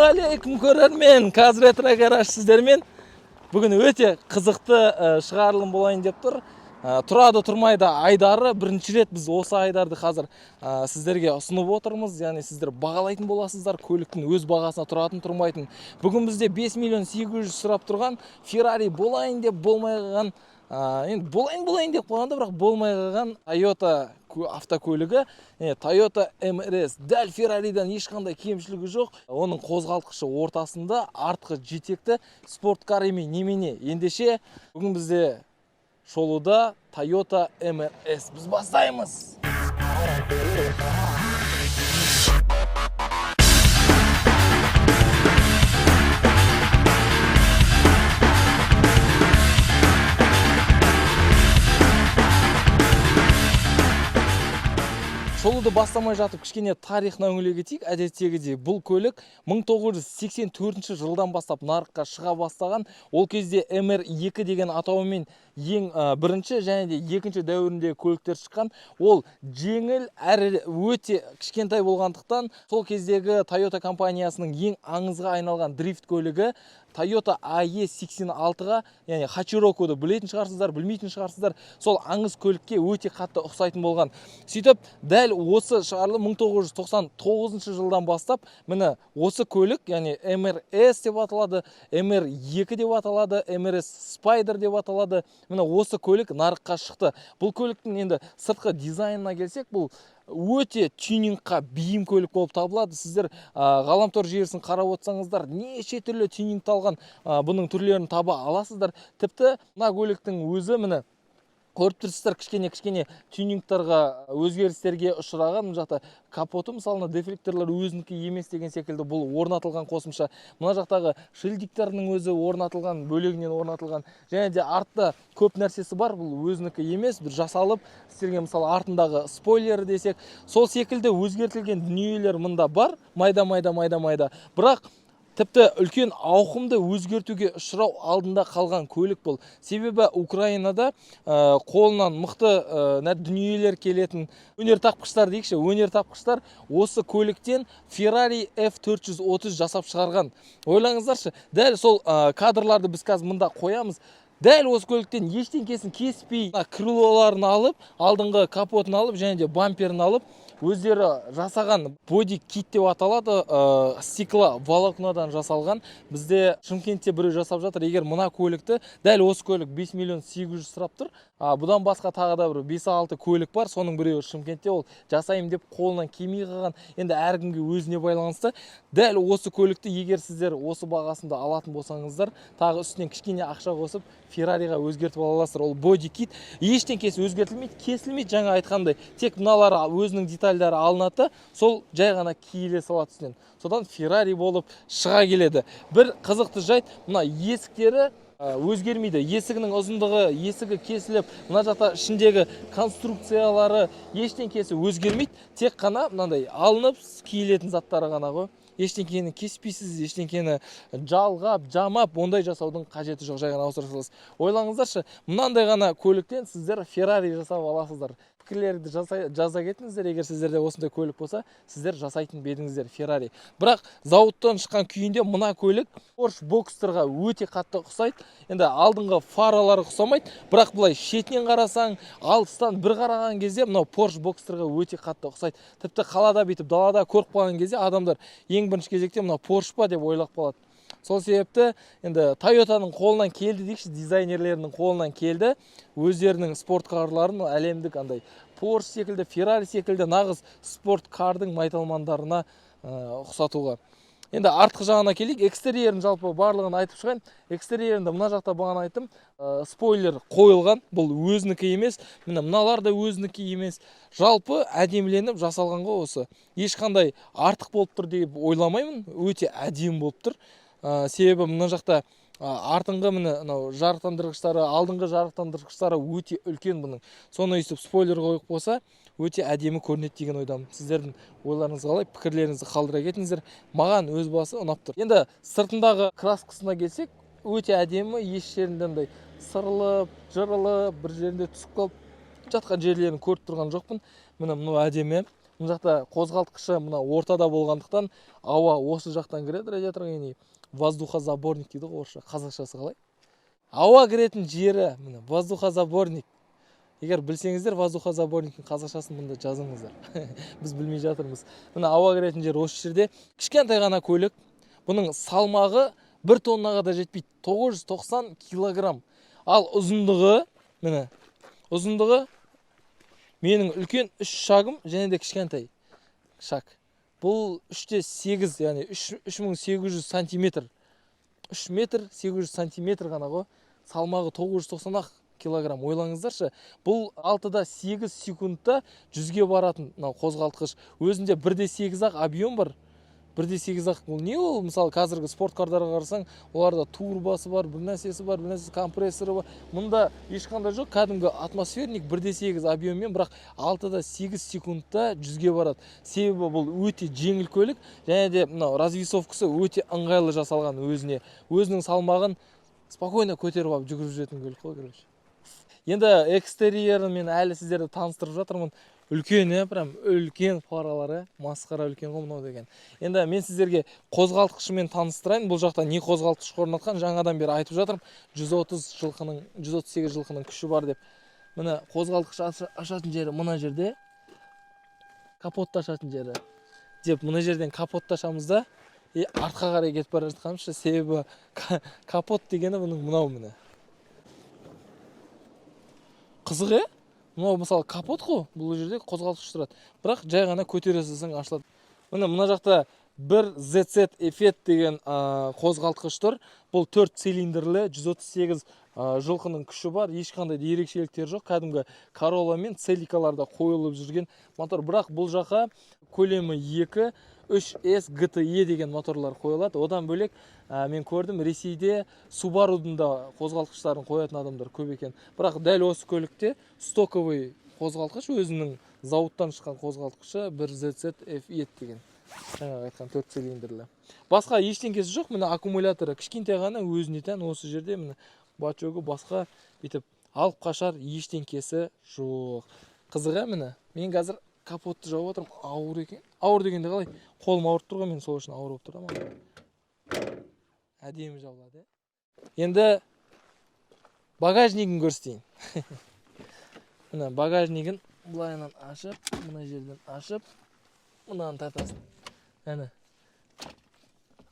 Ассалаумағалейкум, көрермен! Қазір Ретро Гараж сіздермен. Бүгін өте қызықты шығарылым болайын деп тұр. Тұрады тұрмайды айдары. Бірінші рет біз осы айдарды қазір сіздерге ұсынып отырмыз. Яғни сіздер бағалайтын боласыздар көліктің өз бағасына тұратын тұрмайтын. Бүгін бізде 5 миллион 800 сұрап тұрған Ferrari болайын деп болмай қалған, енді болайын болайын деп қойғанда, бірақ болмай қалған Toyota автокөлігі, Toyota MRS. Дәл Ferrari'дан ешқандай кемшілігі жоқ. Оның қозғалтқышы ортасында, артқы жетекті спорткар емей немене. Ендеше бүгін бізде шолуда Toyota MRS. Біз бастаймыз. Шолуды бастамай жатып, кішкене тарихына үңіле кетейік. Әдеттегідей, бұл көлік 1984 жылдан бастап нарыққа шыға бастаған. Ол кезде MR2 деген атауымен ең бірінші және де екінші дәуірінде көліктер шыққан. Ол жеңіл әрі өте кішкентай болғандықтан, сол кездегі Toyota компаниясының ең аңызға айналған дрифт көлігі Toyota AE86-ға, яғни Hachiroku'ды білетін шығарсыздар, білмейтін шығарсыздар, сол аңыз көлікке өте қатты ұқсайтын болған. Сөйтіп, дәл осы шығарылым 1999 жылдан бастап, міне, осы көлік, яғни MRS деп аталады, MR2 деп аталады, MRS Spider деп аталады. Міне, осы көлік нарыққа шықты. Бұл көліктің енді сыртқы дизайнына келсек, бұл өте тюнингқа бейім көлік болып табылады. Сіздер ғаламтор желісін қарап отырсаңыздар, неше түрлі тюнингталған бұның түрлерін таба аласыздар. Тіпті мына көліктің өзі, міне, көріп тұрсыздар, кішкене кішкене тюнингтарға, өзгерістерге ұшыраған. Мына жақта капоты, мысалы, дефлекторлар өзінікі емес деген секілді, бұл орнатылған қосымша. Мына жақтағы шильдиктерінің өзі орнатылған, бөлегінен орнатылған. Және де артта көп нәрсесі бар, бұл өзінікі емес, бір жасалып істелген. Мысалы, артындағы спойлері десек, сол секілді өзгертілген дүниелер мында бар, майда майда майда майда. Бірақ тіпті үлкен ауқымды өзгертуге ұшырау алдында қалған көлік бұл. Себебі Украинада қолынан мықты дүниелер келетін өнертапқыштар дейікші, өнертапқыштар осы көліктен Ferrari F430 жасап шығарған. Ойлаңыздаршы, дәл сол кадрларды біз қазір мында қоямыз. Дәл осы көліктен ештеңкесін кеспей, мына крылоларын алып, алдыңғы капотын алып және де бамперін алып, өздері жасаған боди кит деп аталады, стекловолокнодан жасалған. Бізде Шымкентте біреу жасап жатыр. Егер мына көлікті, дәл осы көлік 5 миллион 800 сұрап тұр. Бұдан басқа тағы да бір 5-6 көлік бар, соның біреуі Шымкентте, ол жасаймын деп қолынан келмей қалған. Енді әркімге өзіне байланысты. Дәл осы көлікті егер сіздер осы бағасында алатын болсаңыздар, тағы үстінен кішкене ақша қосып, Феррариға өзгертіп ала аласыздар. Ол боди кит, ештеңкесі өзгертілмейді, кесілмейді, жаңа айтқандай, тек мыналары өзінің детальдары алынады да, сол жай ғана киіле салады үстінен, содан Феррари болып шыға келеді. Бір қызықты жайт, мына есіктері өзгермейді. Есігінің ұзындығы, есігі кесіліп, мына жақта ішіндегі конструкциялары, ештеңкесі өзгермейді, тек қана мынандай алынып киілетін заттары ғана ғой. Ештеңкені кеспейсіз, ештеңкені жалғап жамап ондай жасаудың қажеті жоқ, жай ғана ауыстыра саласыз. Ойлаңыздаршы, мынандай ғана көліктен сіздер Феррари жасап аласыздар. Пікірлерді жаза кетіңіздер. Егер сіздерде осындай көлік болса, сіздер жасайтын ба едіңіздер Феррари? Бірақ зауыттан шыққан күйінде мына көлік Porsche Boxsterға өте қатты ұқсайды. Енді алдыңғы фаралары ұқсамайды, бірақ былай шетінен қарасаң, алыстан бір қараған кезде мынау Porsche Boxsterға өте қатты ұқсайды. Тіпті қалада бүйтіп далада көріп қалған кезде адамдар ең бірінші кезекте мынау Porsche па деп ойлап қалады. Сол себепті енді Тойотаның қолынан келді дейікші, дизайнерлерінің қолынан келді өздерінің спорткарларын әлемдік андай Porsche секілді, Ferrari секілді нағыз спорткардың майталмандарына ұқсатуға. Енді артқы жағына келейік. Экстерьерін жалпы барлығын айтып шығайын. Экстерьерінде мына жақта бағана айттым, спойлер қойылған, бұл өзінікі емес. Міне, мыналар да өзінікі емес. Жалпы әдеміленіп жасалған ғой осы. Ешқандай артық болып тұр деп ойламаймын, өте әдемі болып тұр. Себебі мына жақта артыңғы, міне, мынау жарықтандырғыштары, алдыңғы жарықтандырғыштары өте үлкен бұның. Соны өйстіп спойлер қойып қойса, өте әдемі көрінеді деген ойдамын. Сіздердің ойларыңыз қалай, пікірлеріңізді қалдыра кетіңіздер. Маған өз басы ұнап тұр. Енді сыртындағы краскасына келсек, өте әдемі, еш жерінде андай сырылып, жырылып, бір жерінде түсіп қалып жатқан жерлерін көріп тұрған жоқпын. Міне, мынау әдемі. Мына жақта қозғалтқышы мына ортада болғандықтан, ауа осы жақтан кіреді радиаторға, яғни воздухозаборник дейді ғой орысша. Қазақшасы қалай? Ауа кіретін жері міне, воздухозаборник. Егер білсеңіздер, воздухозаборниктің қазақшасын мұнда жазыңыздар, біз білмей жатырмыз. Міне, ауа кіретін жер осы жерде. Кішкентай ғана көлік. Бұның салмағы 1 тоннаға да жетпейді, 990 килограмм. Ал ұзындығы, міне, ұзындығы менің үлкен үш шагым және де кішкентай шаг. Бұл 3,8, яғни 3800 сантиметр, 3 метр 800 сантиметр ғана ғой. Салмағы 990 ақ килограмм. Ойлаңыздаршы, бұл 6,8 секундта 100-ге баратын мынау қозғалтқыш. Өзінде 1,8 ақ объем бар, 1,8 ақ. Бұл не ол? Мысалы, қазіргі спорткардарға қарасаң, оларда турбосы бар, бір нәрсесі бар, бір нәрсесі, компрессоры бар. Мұнда ешқандай жоқ, кәдімгі атмосферник 1,8 объеммен, бірақ 6,8 секундта 100-ге барады. Себебі бұл өте жеңіл көлік және де мынау развесовкасы өте ыңғайлы жасалған. Өзіне өзінің салмағын спокойно көтеріп алып жүгіріп жүретін көлік қой, короче. Енді экстерьерін мен әлі сіздерді таныстырып жатырмын. Үлкен, иә, прям үлкен фаралары, масқара үлкен ғой мынау деген. Енді мен сіздерге қозғалтқышымен таныстырайын. Бұл жақта не қозғалтқыш орнатқан, жаңадан бері айтып жатырмын, 130 жылқының, 138 жылқының күші бар деп. Міне, қозғалтқыш ашатын жері мына жерде, капотты ашатын жері деп. Мына жерден капотты ашамыз да, и артқа қарай кетіп бара жатқанымызшы. Себебі капот дегені бұның мынау, міне. Қызық, иә? Мынау, мысалы, капот қой. Бұл жерде қозғалтқыш тұрады, бірақ жай ғана көтере салсаң, ашылады. Міне, мына жақта бір ZZ Эффект деген қозғалтқыш тұр. Бұл төрт цилиндрлі, 138 жылқының күші бар. Ешқандай да ерекшеліктері жоқ, кәдімгі Королла мен Целикаларда қойылып жүрген мотор. Бірақ бұл жаққа көлемі 2 3S GTE деген моторлар қойылады. Одан бөлек, мен көрдім, Ресейде Субарудың да қозғалтқыштарын қоятын адамдар көп екен. Бірақ дәл осы көлікте стоковый қозғалтқыш, өзінің зауыттан шыққан қозғалтқышы бір ZZ F7 деген, жаңағы айтқан төрт цилиндрлі. Басқа ештеңкесі жоқ. Міне, аккумуляторы кішкентай ғана, өзіне тән осы жерде, міне, бачогы. Басқа бүйтіп алып қашар ештеңкесі жоқ. Қызық, иә? Міне, мен қазір капотты жауып жатырмын. Ауыр екен. Ауыр дегенде қалай, қолым ауырып тұр ғой мен, сол үшін ауыр болып тұр да маған. Әдемі жабылады, иә. Енді багажнигін көрсетейін. Міне, багажнигін былайынан ашып, мына жерден ашып, мынаны тартасың. Әне,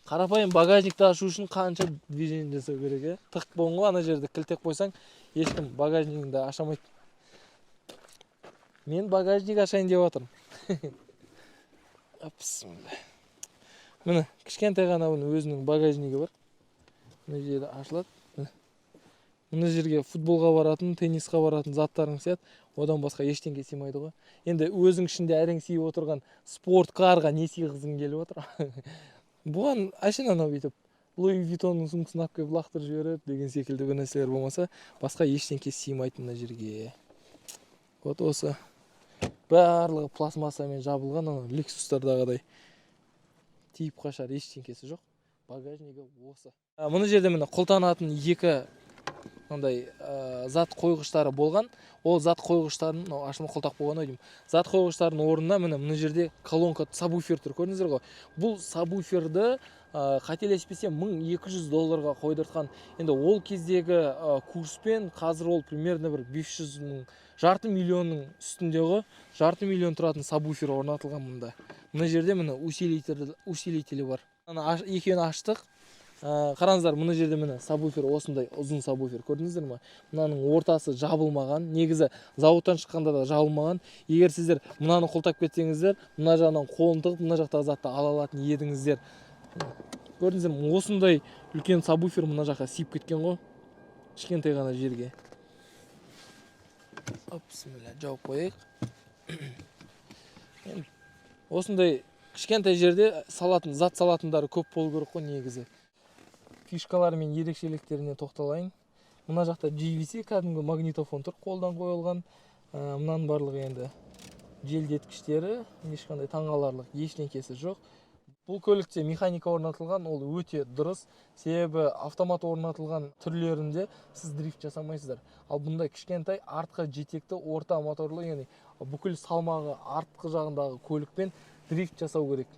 қарапайым багажникті ашу үшін қанша движение жасау керек, иә? Тық болған ғой. Ана жерде кілттеп қойсаң, ешкім багажнигіңді аша алмайды. Мен багажник ашайын деп жатырмын. Бісміллә. Міне, кішкентай ғана бұның өзінің багажнигі бар. Мына жері ашылады. Міне, мына жерге футболға баратын, теннисқа баратын заттарың сияды. Одан басқа ештеңе сыймайды ғой. Енді өзің ішінде әрең сыйып отырған спорткарға не сыйғызғың келіп отыр бұған? Әшейін анау бүйтіп Луи Виттонның сумкасын алып келіп лақтырып жіберіп деген секілді бір нәрселер болмаса, басқа ештеңке сыймайды мына жерге. Вот осы барлығы пластмассамен жабылған, анау Лексустардағыдай тиіп қашар ештеңкесі жоқ. Багажнигі осы. Мына жерде, міне, құлтанатын екі мынандай зат қойғыштары болған. Ол зат қойғыштарын, мынау ашылма, құлтақ болған ау деймін. Зат қойғыштардың орнына, міне, мына жерде колонка, сабвуфер тұр, көрдіңіздер ғой. Бұл сабвуферді, қателеспесем, 1200 долларға қойдыртқан. Енді ол кездегі курспен қазір ол примерно бір 500 мың, жарты миллионның үстінде ғой. Жарты миллион тұратын сабвуфер орнатылған мұнда. Мына жерде, міне, усилителі бар. Ана екеуін аштық. Қараңыздар, мына жерде, міне, сабвуфер, осындай ұзын сабвуфер, көрдіңіздер ма? Мынаның ортасы жабылмаған, негізі зауыттан шыққанда да жабылмаған. Егер сіздер мынаны құлтап кетсеңіздер, мына жағынан қолын тығып, мына жақтағы затты ала алатын едіңіздер. Көрдіңіздер ме? Осындай үлкен сабвуфер мына жаққа сиіп кеткен ғой, кішкентай ғана жерге. Оп, бісміллә, жауып қояйық. Енді осындай кішкентай жерде салатын зат салатындары көп болу керек қой негізі. Фишкалары мен ерекшеліктеріне тоқталайын. Мына жақта JVC, кәдімгі магнитофон тұр, қолдан қойылған. Мынаның барлығы енді желдеткіштері, ешқандай таңғаларлық ештеңкесі жоқ. Бұл көлікте механика орнатылған, ол өте дұрыс, себебі автомат орнатылған түрлерінде сіз дрифт жасамайсыздар. Ал бұндай кішкентай артқы жетекті орта моторлы, яғни бүкіл салмағы артқы жағындағы көлікпен дрифт жасау керек.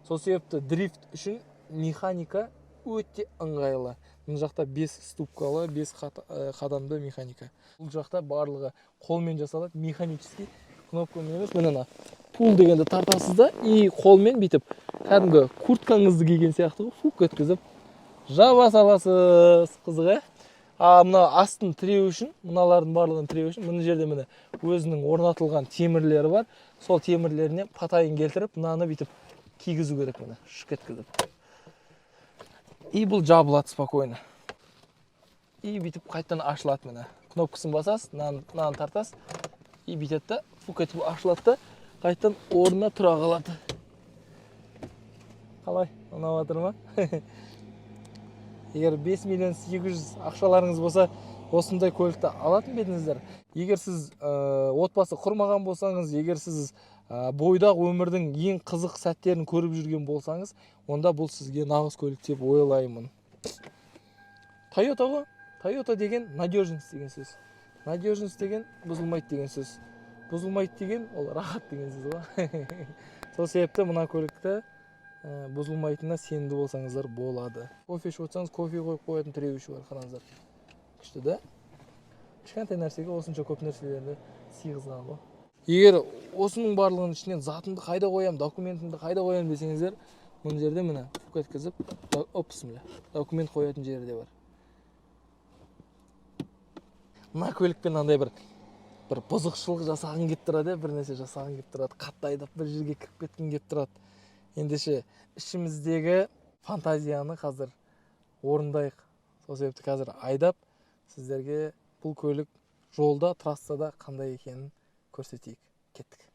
Сол себепті дрифт үшін механика өте ыңғайлы. Мына жақта 5 ступкалы, 5 қадамды механика. Бұл жақта барлығы қолмен жасалады, механический, кнопкамен емес. Міне, мына пул дегенді тартасыз да, и қолмен бүйтіп кәдімгі курткаңызды киген сияқты ғой, фук өткізіп жаба саласыз. Қызық, ә? А мына астын тіреу үшін, мыналардың барлығын тіреу үшін мына жерде, міне, өзінің орнатылған темірлері бар. Сол темірлеріне патайын келтіріп, мынаны бүйтіп кигізу керек, міне, шық еткізіп, и бұл жабылады спокойно, и бүйтіп қайтадан ашылады. Міне, кнопкасын басасыз, мынаны тартасыз, и бүйтеді да, фук етіп ашылады да, қайтадан орнына тұра қалады. Қалай, ұнап жатыр ма? Егер 5 миллион 800 ақшаларыңыз болса, осындай көлікті алатын ба едіңіздер? Егер сіз отбасы құрмаған болсаңыз, егер сіз бойдақ өмірдің ең қызық сәттерін көріп жүрген болсаңыз, онда бұл сізге нағыз көлік деп ойлаймын. Тойота ғой. Тойота деген надежность деген сөз, надежность деген бұзылмайды деген сөз, бұзылмайды деген ол рахат деген сөз ғой. Сол себепті мына көлікті бұзылмайтынына сенімді болсаңыздар болады. Кофе ішіп отырсаңыз, кофе қойып қоятын тіреуіші бар, қараңыздар. Күшті да? Кішкентай нәрсеге осынша көп нәрселерді сыйғызған ғой. Егер осының барлығының ішінен затымды қайда қоямын, документімді қайда қоямын десеңіздер, мына жерде, міне, фук еткізіп, оп, бісміллә, документ қоятын жері де бар. Мына көлікпен андай бір бұзықшылық жасағың келіп тұрады, иә, бір нәрсе жасағың келіп тұрады, қатты айдап бір жерге кіріп кеткің келіп тұрады. Ендеше, ішіміздегі фантазияны қазір орындайық. Сол себепті қазір айдап, сіздерге бұл көлік жолда, трассада қандай екенін көрсетейік. Кеттік.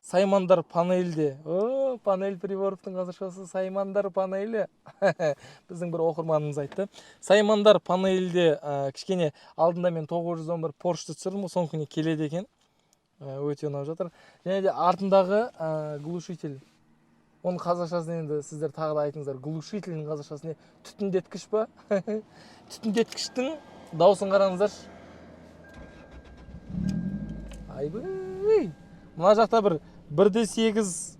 Саймандар панельде. О, панель приборовтың қазақшасы саймандар панелі. Біздің бір оқырманымыз айтты. Саймандар панельде. Кішкене алдында мен 911 Поршты түсірдім ғой, соныкіне келеді екен. Өте ұнап жатыр. Және де артындағы глушитель, оның қазақшасын енді сіздер тағы да айтыңыздар. Глушительдің қазақшасы не? Түтіндеткіш па? Түтіндеткіштің дауысын қараңыздаршы. Айбей, мына жақта бір 1,8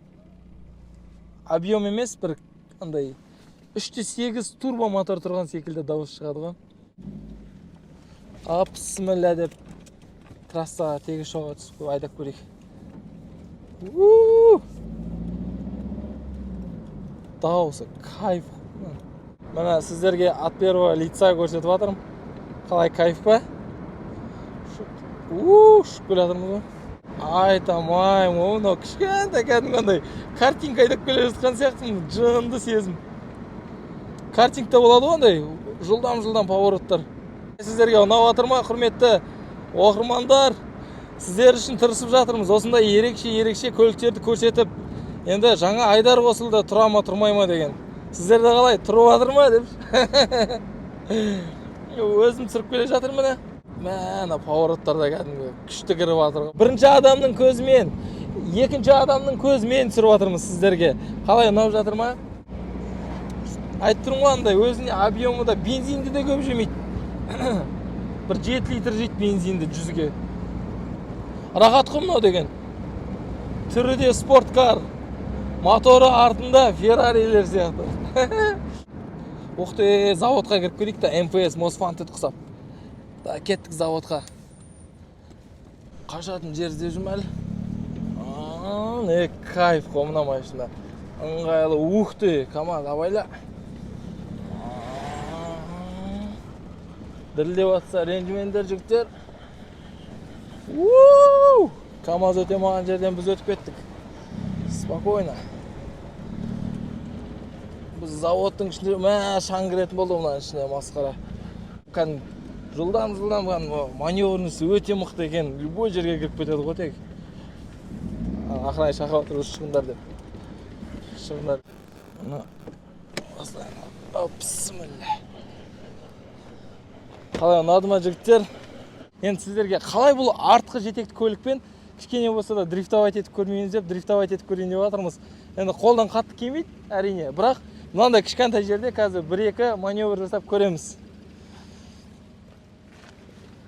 объем емес, бір андай 3,8 турбо мотор тұрған секілді дауыс шығады ғой. А, бісміллә деп трассаға, тегіс жолға түсіп айдап көрейік. У! Дауысы кайф. Міне, сіздерге от первого лица көрсетіп жатырмын. Қалай, кайф па? У, ұшып келе жатырмыз ғой. Айта алмаймын ғой, мынау кішкентай, кәдімгі андай картинг айдап келе жатқан сияқтымын. Жынды сезім. Картингте болады ғой андай жылдам жылдам повороттар. Сіздерге ұнап жатыр ма, құрметті оқырмандар? Сіздер үшін тырысып жатырмыз осындай ерекше ерекше көліктерді көрсетіп. Енді жаңа айдар қосылды, тұра ма, тұрмай ма деген. Сіздерде қалай, тұрып жатыр ма деп өзім түсіріп келе жатырмын. Міне, мә, ана повороттарда кәдімгі күшті кіріп жатыр ғой. Бірінші адамның көзімен, екінші адамның көзімен түсіріп жатырмыз сіздерге. Қалай, ұнап жатыр ма? Айтып тұрмын ғой, андай өзіне объемы да, бензинді де көп жемейді, бір 7 литр жейді бензинді 100-ге. Рахат қой мынау деген. Түрі де спорткар, моторы артында Феррарилер сияқты. Ух ты, заводқа кіріп келейік та, МФС Мосфант құсап да, кеттік заводқа. Қашатын жер іздеп жүрмін әлі. А, не кайф қой мына машина, ыңғайлы. Ух ты, КамАЗ, абайла. Дірілдеп жатса, ренжімеңдер, жігіттер. У, КамАЗ өте алмаған жерден біз өтіп кеттік спокойно. Біз заводтың ішінде, мә, шаң кіретін болды мынаның ішіне, масқара. Кәдімгі жылдам жылдам, кәдімгі маневренності өте мықты екен, любой жерге кіріп кетеді ғой тек. Охрана шақырып отыр, шығыңдар деп, шығыңдар. Мына осылай. Бісміллә. Қалай, ұнады ма, жігіттер? Енді сіздерге қалай, бұл артқы жетекті көлікпен кішкене болса да дрифтовать етіп көрмейміз деп, дрифтовать етіп көрейін деп жатырмыз. Енді қолдан қатты келмейді, әрине, бірақ мынандай кішкентай жерде қазір бір екі маневр жасап көреміз.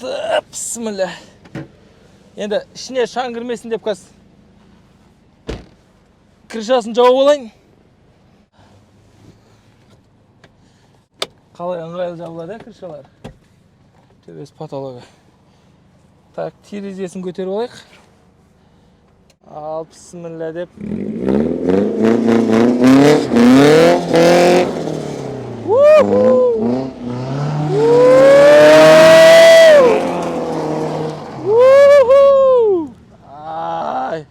Бісміллә. Енді ішіне шаң кірмесін деп қазір крышасын жауып алайын. Қалай ыңғайлы жабылады, иә, крышалар. Төбесі, потологы. Так, терезесін көтеріп алайық. Ал, бісміллә деп. Уху! Уху! Ай,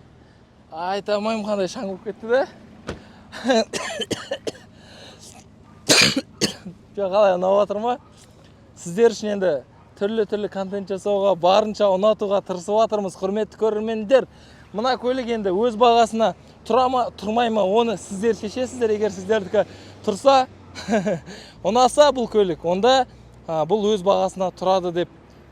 айта алмаймын, қандай шаң болып кетті да. Жоқ, қалай, ұнап жатыр ма сіздер үшін? Енді түрлі түрлі контент жасауға, барынша ұнатуға тырысып жатырмыз, құрметті көрермендер. Мына көлік енді өз бағасына тұра ма, тұрмай ма, оны сіздер шешесіздер. Егер сіздердікі тұрса, ұнаса бұл көлік, онда бұл өз бағасына тұрады деп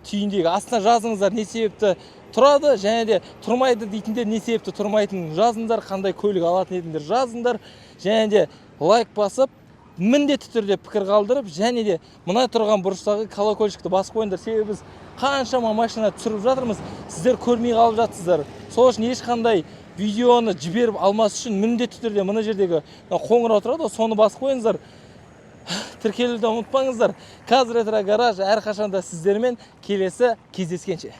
түйіндегі астына жазыңыздар, не себепті тұрады, және де тұрмайды дейтіндер не себепті тұрмайтынын жазыңдар, қандай көлік алатын едіңдер, жазыңдар. Және де лайк басып, міндетті түрде пікір қалдырып, және де мына тұрған бұрыштағы колокольчикті басып қойыңдар, себебі біз қаншама машина түсіріп жатырмыз, сіздер көрмей қалып жатсыздар. Сол үшін ешқандай видеоны жіберіп алмас үшін міндетті түрде мына жердегі мына қоңырау тұрады ғой, соны басып қойыңыздар. Тіркелуді ұмытпаңыздар. Қазір Ретро Гараж әрқашанда сіздермен. Келесі кездескенше!